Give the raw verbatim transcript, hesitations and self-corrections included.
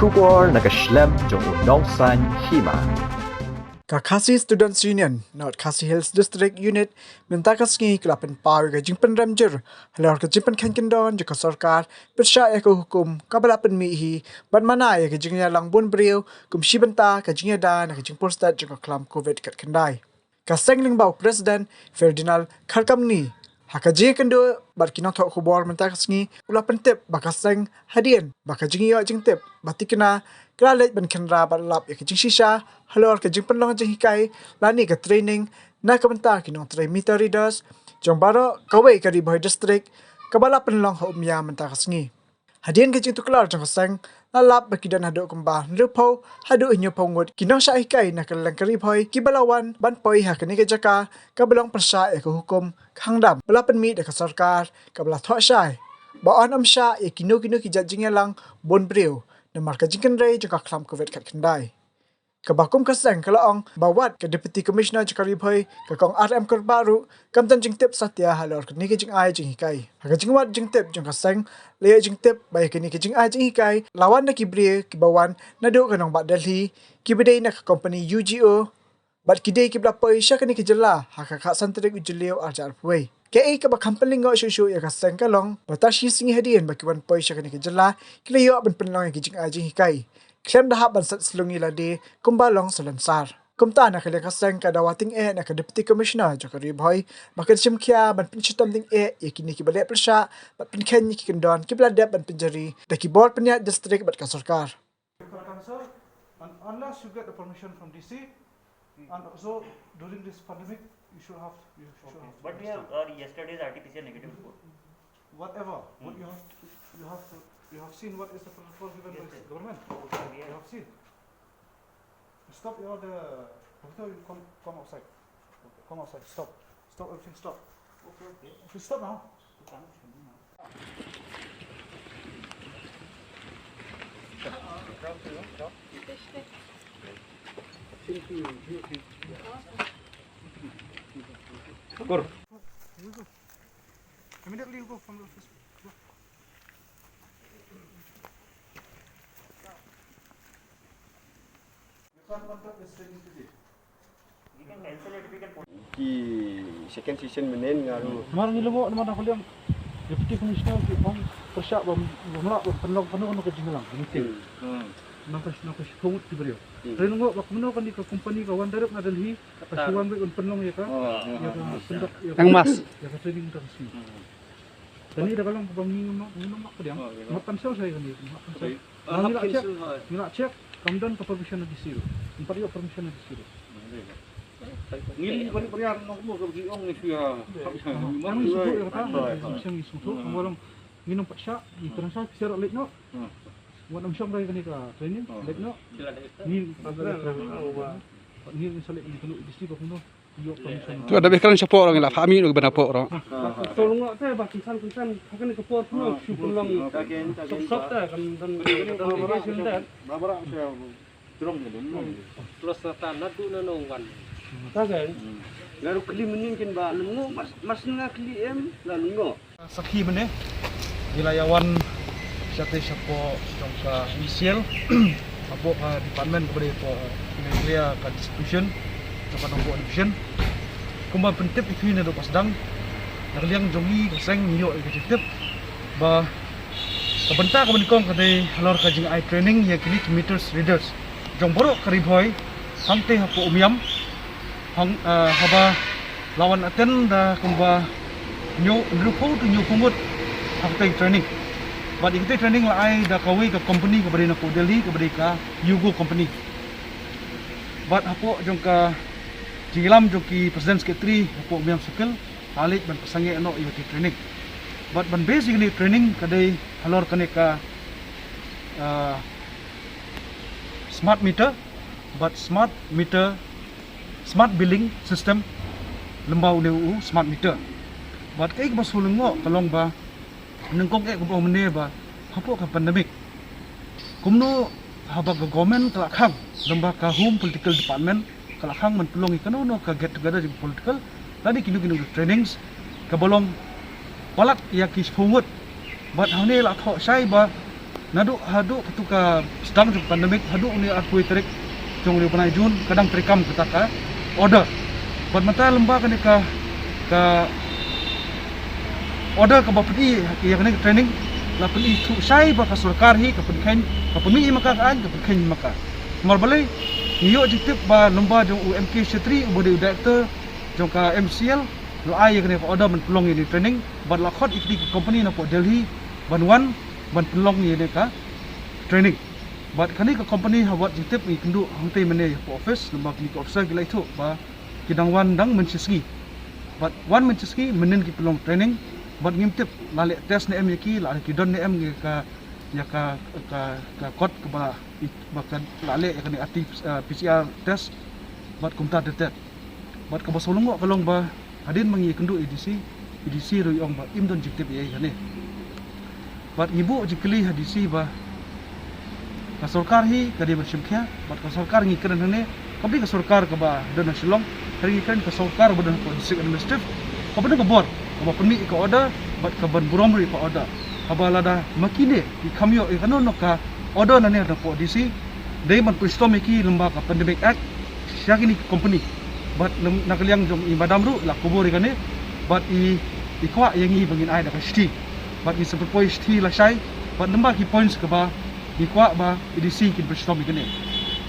Khubor na ka shlem jong u nongsan hima. Ka Khasi Students Union, North Khasi Hills District Unit, mynta ka sngi ka la pynpaw ïa ka jingpynrem jur halor ka jingpynkheiñ kyndon jong ka sorkar pyrshah ïa ka hukum kaba la pynmih hi ban mana ïa ka jingïalang bun briew kum shi bynta ka jingïada na ka jingpur stet jong ka khlam covid khatkhyndai. Ka seng lyngba u President Ferdinand Kharkamni, ha ka jingïakynduh bad ki nongthoh khubor mynta ka sngi, u la pyntip ba ka seng hadien ba ka jingïoh jingtip ba thikna ka la leit ban khynra bad lap ïa ka jingshisha halor ka jingpynlong jinghikai lane ka training na ka bynta ki nongtrei meter readers jong baroh kawei ka Ri Bhoi District kaba la pynlong ha Umïa mynta ka sngi. Hadien ka jingtuklar jong ka seng, la lap ba ki don haduh kumba hynriewphew haduh hynñiewphew ngut ki nongshah hikai na kylleng ka Ri Bhoi kiba la wan ban poi ha kane ka jaka kaba long pyrshah ïa ka hukum khang dam ba la pynmih da ka sorkar kaba la thoh shai ba yn ym shah ïa kino kino ki jait jingïalang bun briew namar ka jingkynrei jong ka khlam covid khatkhyndai. Kaba kum ka seng ka la ong ba wat ka Deputy Commissioner jong ka Ri Bhoi, ka Kong R M Kurbah ruh kam don jingtip satia halor kane ka jingai jinghikai. Ha ka jingwad jingtip jong ka seng, la ïoh jingtip ba ïa kane ka jingai jinghikai la wan da ki briew kiba wan naduh ka nongbah Delhi, kiba dei na ka kompani U G O bad ki dei kiba la poi sha kane ka jylla ha ka khatsan tarik u Jylliew arhajar arphew wei. Kaei kaba kham pynlyngngoh shuh shuh ïa ka seng ka long ba tang shi sngi hadien ba ki wan poi sha kane ka jylla, ki la ïoh ban pynlong ïa ki jingai jinghikai khlem da hap ban set slung ïa lade kumba long salonsar. Kumta na ka liang ka seng ka dawa tyngeh na ka Deputy Commissioner jong ka Ri Bhoi ba kan shim khia ban pynshitom tyngeh ïa kine kiba leh pyrshah bad pynkheiñ ïa ki kyndon kiba la dep ban pynjari da ki bor pynïaid district bad ka sorkar. You can cancel un-, unless you get the permission from D C, and also during this pandemic, you should have, you should Okay. have But we have, uh, yesterday's R T P C R negative report. Whatever, what Hmm. you have, you have, you have seen what is the protocol given Yes, by sir. government. Okay, we You have have seen. Stop all the, Bhavito, you come, come outside. Come outside, stop. Stop everything, stop. Okay, okay. Okay, stop now. Kur. Immediately you go from the office. Go. You can't conduct this training today. Ki second session mynnin nga ruh. Namar ngi lyngngoh namar na ka liang Deputy Commissioner ki ong pyrshah ba, ba mlak ba pynlong kano kano ka jingïalang meeting. Hmm. Nang ka, nang ka shiphew ngut ki briew. Hmm. Hynrei lyngngoh ba kumno kane ka company ka wan direct na Delhi, ka shu wan beit ban pynlong ïa ka, Oh, ïa ka oh, conduct, ïa ka, Tang mas. ïa ka training tang sni. Hmm. Kane da ka long kaba ngi ngam, ngam lap pdiang. Oh, ïa. Ngam cancel sa ïa kane, ngam cancel. Hooid. Ah, ngi la check, ngi la check, kam don ka permission na D C ruh. Ngim pat ïoh permission na D C ruh. Ngi li balik bariar nong mo ka bagi ong ni shu ya. Ngi sngewthuh ïa kata, ngi sngewthuh, kam long ngi nang pat shah, ngi transfer P C R leit noh. Wat nang shong rai kane ka training, leit noh. Ngi, ngi sa leit ngi kynnoh D C ba kumno. To da bih kren shapoh rong ila phah minit ban hapoh rong. To lyngngoh te ba kynsan kynsan ha kane ka por pynlong shu pynlong sop sop te kan don obligation te. Plus na ta na tu na nong wan. Ta kan. Nga ruh kylli mynnin kin ba lyngngoh mas, mas nga kylli em la lyngngoh. Sakhi mynne, ngi la ïa wan shatei shapoh jong ka E C L, hapoh ka department kaba dei hapoh, eh, ngi ïa ka distribution jong ka Nongpoh division. Kumba pyntip ïa phi naduh ba sdang, na ka liang jong ngi ka seng ngi ïoh ïa ka jingtip ba ka bynta kaba nyngkong ka dei halor ka jingai training ïa kine ki meters readers jong baroh ka Ri Bhoi, hangtei hapoh Umiam, hang, eh, haba la wan attend da kumba hynñiew, hynriewphew to hynñiewphew ngut ha katei training. Bad ïa katei training la ai da kawei ka company kaba dei na hapoh Delhi, kaba dei ka Yugo company. Bad hapoh jong ka jingïalam jong ki president secretary hapoh Umiam Circle, la leit ban pynsangeh noh ïa katei training. Bad ban base ïa kane training ka dei halor kane ka, ah, smart meter, bad smart meter, smart billing system, lyngba une u smart meter. Bad kaei kaba shu lyngngoh ka long ba nyngkong eh kumba ong mynne ba hapoh ka pandemic, kumno haba ka government ka la khang, lyngba ka Home Political Department ka la khang ban pynlong ïa kano kano ka get together jong political lane kino kino trainings kaba long palat ïa ki shiphew ngut. Bad hangne la thoh shai ba Naduh haduh katu ka sdang jong pandemic haduh une arphew tarik jong une u bnai June ka dang treikam kata ka order. Bad mynta lymba kane ka, ka order kaba pyni ïa kane ka training la pyni thuh shai ba ka sorkar hi ka pynkheiñ, ka pynmih ïa ma ka ka aiñ, ka pynkheiñ ma ka. Namar balei? Ngi ïoh jingtip ba lymba jong u M K Shetty uba dei u director jong ka M C L la ai ïa kane ka order ban pynlong ïa kane training bad la khot ïa kane ka company napoh Delhi ban wan ban pynlong ïa kane ka training. Bad kane ka company ha wat jingtip ngi kynduh hangtei mynne hapoh office, lymba kine ki officer ki la ïathuh ba ki dang wan dang mynshisngi. Bad wan mynshisngi mynnin ki pynlong training bad ngim tip la leh test ne em ïa ki, la ki don ne em ïa ka, ïa ka, ka, ka kot kaba i, ba ka la leh ïa kane R T, eh, P C R test bad kumta ter ter. Bad kaba sngewlyngngoh ka long ba hadien ba ngi ïakynduh ïa i D C, i D C ruh i ong ba im don jingtip ïa i kane. Bad ngi buh jingkylli ha D C ba ka sorkar hi ka dei ban shim khia, bad ka sorkar ngi kren hangne kam dei ka sorkar kaba don ha Shillong, ka dei ngi kren ka sorkar ba don hapoh District Administrative, kaba don ka bor kaba pynmih ïa ka order bad kaban burom ruh ïa ka order. Haba lada ma kine ki kham ïoh ïa kano kano ka order nangne napoh D C, dei ban pynshitom ïa ki lymba ka Pandemic Act sha kine ki company. Bad lym, na ka liang jong i madam ruh la kubur ïa kane bad i, i kwah ïa ngi ba ngin ai da ka shithi. Bad ngi sa pynpoi shithi lashai bad lymba ki points kaba ngi kwah ba i D C kin pynshitom ïa kane.